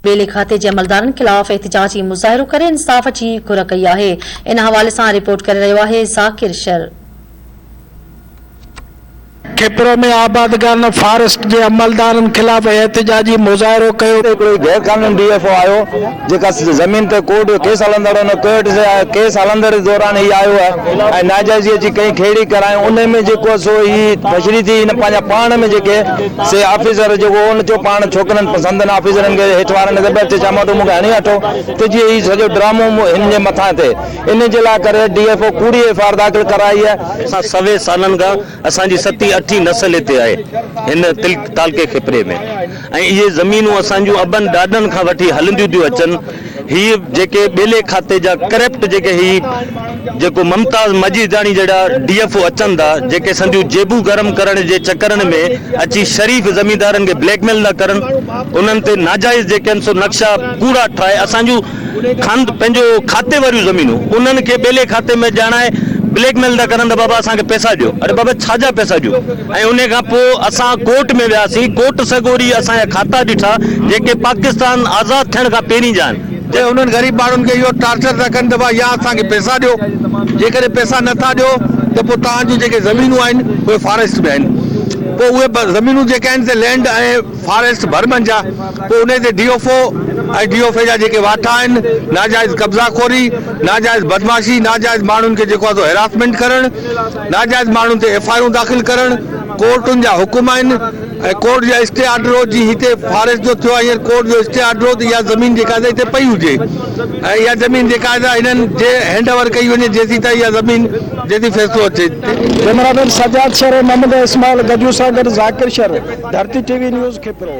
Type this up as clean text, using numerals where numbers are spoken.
ٻيلي کاتي جي عملدارن خلاف احتجاجي مظاهرو ڪري انصاف جي گهر ڪئي آهي. ان حوالي سان رپورٽ ڪري رهيو آهي ذاڪر شر. کپرو ۾ آبادگارن فاريسٽ جي عملدارن خلاف احتجاجي مظاهرو ڪيو. هڪڙو غير قانوني ڊي ايف او آيو جيڪا زمين تي ڪورٽ جو ڪيس هلندڙ هن ڪورٽ ڪيس هلندڙ دوران هي آيو آهي ۽ ناجائزي اچي ڪئين کيڙي ڪرايون انهي ۾ جيڪو سو هي تشريح ٿي هن پنهنجا پاڻ ۾ جيڪي سي آفيسر جيڪو ان چيو پاڻ ڇوڪرن سندن آفيسرن کي هيٺ وارن کي ته اچي چاماٽو مون کي هڻي هٽو ته جيئن هي سڄو ڊرامو هن جي مٿان ٿئي ان جي لاء ڪري ڊي ايف او ڪوڙي ايف آر داخل ڪرائي آهي. اسان سوين سالن کان اسان جي ستين اٺين نسل هتي آهي هن تعلقي کپري ۾ ۽ اهي زمينون اسان جون ابن ڏاڏن کان وٺي هلنديون ٿيون اچن هي جيڪي ٻيلي کاتي جا ڪرپٽ جيڪي هي جيڪو ممتاز مجيداڻي جهڙا ڊي ايف او اچن ٿا جيڪي سنديون جيبون گرم ڪرڻ جي چڪرن ۾ اچي شريف زميندارن کي بليڪ ميل ٿا ڪرن انهن تي ناجائز جيڪي آهن سو نقشا ڪوڙا ٺاهي اسان جون خاند پنهنجو کاتي واريون زمينون انهن کي ٻيلي کاتي ۾ ڄاڻائي بليڪ ميل ٿا ڪرن ته بابا اسان کي پئسا ڏيو اڙي بابا ڇا جا پئسا ڏيون ۽ انهي کان پوء اسان ڪورٽ ۾ وياسين ڪورٽ سڳوري اسان جا کاتا ڏٺا جيڪي پاڪستان آزاد ٿيڻ کان پهرين جا آهن. جي انهن غريب ماڻهن کي اهو ٽارچر ٿا ڪن ته ڀا يا اسان کي پئسا ڏيو جيڪڏهن پئسا نه ٿا ڏيو ته پوء توهان جون جيڪي زمينون آهن اهي فاريسٽ ۾ آهن پوء اهي زمينون جيڪي آهن سي لينڊ ۽ فاريسٽ ڀر منجهان پوء انهي تي D F O ۽ D F A جا جيڪي واٺا آهن ناجائز قبضا خوري ناجائز بدمعاشي ناجائز ماڻهن کي جيڪو آهي سو هراسمينٽ ڪرڻ ناجائز ماڻهن تي ايف I آرون داخل ڪرڻ ڪورٽن جا حڪم آهن ۽ ڪورٽ جا اسٽي آرڊر هو جي هتي فاريسٽ جو ٿيو آهي هينئر ڪورٽ جو اسٽي آرڊر هو ته اها زمين جيڪا آهي هتي پئي هجي ۽ اها زمين جيڪا آهي هنن جي هينڊ اوور ڪئي وڃي جيسين تائين اها زمين جيسين فيصلو اچي. ڪئميرا مين سجاد شر ۽ محمد اسماعيل گجو سان گڏ Zakir Shar. Dharti T V news Khipro.